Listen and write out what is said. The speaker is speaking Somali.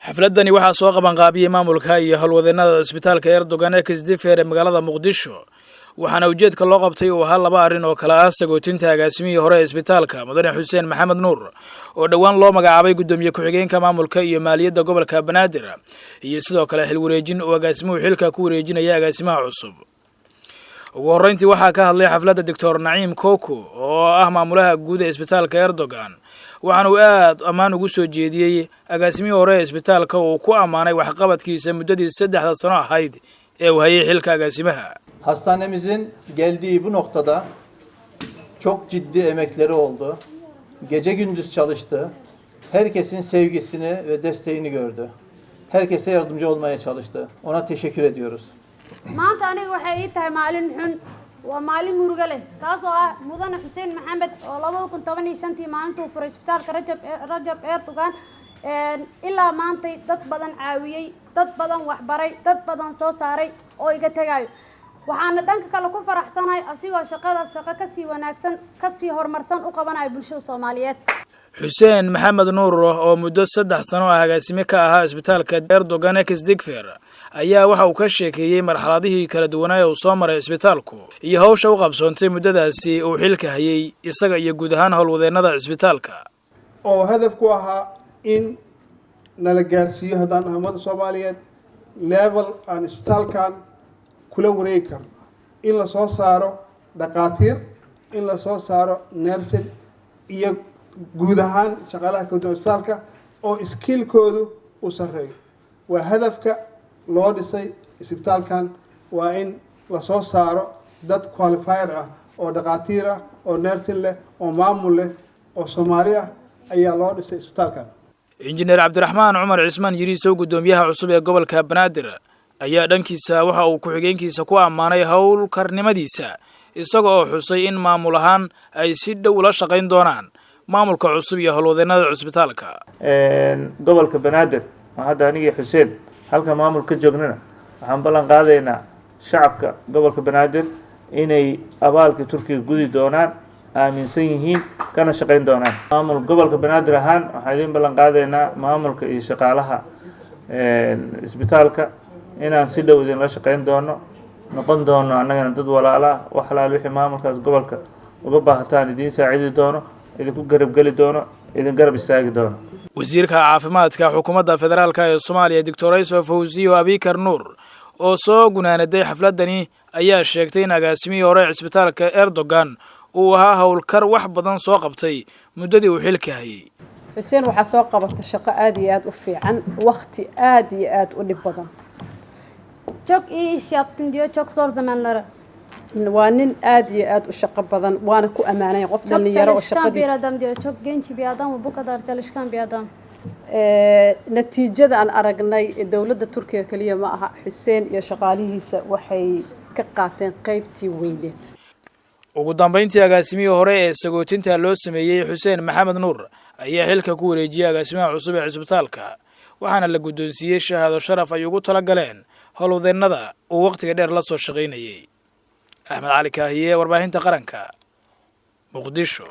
Xafladani waxaa soo qabanqaabiyey maamulka iyo howlwadeennada cisbitaalka Erdogan Ex Digfer ee magaalada Muqdisho, waxaana ujeedka loo qabtay uu ahaa laba arrin oo kala ah: sagootinta agaasimihii hore ee isbitaalka, Mudane Xuseen Maxamed Nuur, oo dhowaan loo magacaabay guddoomiye ku-xigeenka maamulka iyo maaliyadda gobolka Banaadir, iyo sidoo kale xil wareejin uu agaasimuhu xilka ku wareejinaya agaasimaha cusub. Ugu horreyntii waxaa ka hadlay xafladda Doctor Naciim Koko oo ah maamulaha guud ee isbitaalka Erdogan, waxaana uu aad ammaan ugu soo jeediyey agaasimihii hore ee isbitaalka, uu ku ammaanay waxqabadkiisa muddadii 3da sano ahayd ee uu hayay xilka agaasimaha. Hastanemizin geldiği bu noktada çok ciddi emekleri oldu. Gece gündüz çalıştı. Herkesin sevgisini ve desteğini gördü. Herkese yardımcı olmaya çalıştı. Ona teşekkür ediyoruz. Maanta aniga waxay ii tahay maalin xun, waa maalin murugo leh, taasoo ah Mudane Xuseen Maxamed oo 2015-tii maalintuu furay isbitaalka Rajab Erdogan ilaa maantay dad badan caawiyey, dad badan waxbaray, dad badan soo saaray oo iga tegaayo. Waxaana dhanka kale ku faraxsanahay asigoo shaqadaas shaqo kasii wanaagsan, kasii horumarsan u qabanayo bulshada Soomaaliyeed. Xuseen Maxamed Nuur oo muddo 3 sano ah agaasime ka ahaa isbitaalka Erdogan Ex Digfer ayaa waxa uu ka sheekeeyey marxaladihii kala duwanaa ee uu soo maray isbitaalku iyo hawsha u qabsoontay muddadaasi uu xilka hayay, isaga iyo guud ahaan howlwadeennada isbitaalka. Oo hadafku ahaa in nala gaarsiiyo, haddaan nahay ummadda Soomaaliyeed, level aan isbitaalkan kula wareegi karno, in la soo saaro dhaqaatiir, in la soo saaro nursing iyo guud ahaan shaqaalaha kala duwan isbitaalka oo skillkoodu uu sarreeyo. Waa hadafka loo dhisay isbitaalkan, waa in lasoo saaro dad qualified ah oo dhaqaatiir ah oo nursing leh oo maamul leh oo Soomaali ah ayaa loo dhisay isbitaalkan. Injineer Cabdiraxmaan Cumar Cismaan Yiriisow, guddoomiyaha cusub ee gobolka Banaadir, ayaa dhankiisa waxa uu ku-xigeenkiisa ku ammaanay howlkarnimadiisa, isaga oo xusay in maamul ahaan ay si dhow ula shaqayn doonaan maamulka cusub iyo howlwadeennada cusbitaalka. Gobolka Banaadir oo hadda anigii Xuseen halka maamul ka joognana, waxaan ballan qaadaynaa shacabka gobolka Banaadir inay abaalkii Turkiga gudi doonaan, aaminsan yihiin, kana shaqayn doonaan. Maamul gobolka Banaadir ahaan waxaan idin ballan qaadaynaa, maamulka iyo shaqaalaha isbitaalka, inaan si dhow idinla shaqayn doono, noqon doono annagana dad walaalo ah. Wax alaal wixii maamulkaas gobolka uga baahataan idiin saacidi doono, idinku garab geli doono, idin garab istaagi doono. Wasiirka caafimaadka xukuumadda federaalka ee Soomaaliya, Doctor Iso Fawsiyo Abikar Nuur, oo soo gunaanaday xafladani, ayaa sheegtay in agaasimihii hore cisbitaalka Erdogan uu ahaa howlkar wax badan soo qabtay muddadii uu xilka hayay. Xuseen waxaa soo qabata shaqo aada iyo aada u fiican, wakhti aada iyo aada u dhib badan. Çok iyi iş yaptın diyor, çok zor zamanları. Waa nin aada iyo aada u shaqo badan, waana ku ammaanaya qof Çok dhalinyaro oo çalışkan bir shaqadiisa adam diyor. Çok genç bir adam, bu kadar çalışkan bir adam. Natiijada aan aragnay dowladda Turkiga keliya ma aha, Xuseen iyo shaqaalihiisa waxay ka qaateen qeybtii weyneed. Ugu dambayntii, agaasimihii hore ee sagootinta loo sameeyey, Xuseen Maxamed Nuur, ayaa xilka ku wareejiyey agaasimaha cusub ee cisbitaalka, waxaana la guddoonsiiyey shahaado sharaf ay ugu tala galeen howlwadeennada uu wakhtiga dheer la soo shaqaynayey. Axmed Cali Kaahiye, warbaahinta qaranka, Muqdisho.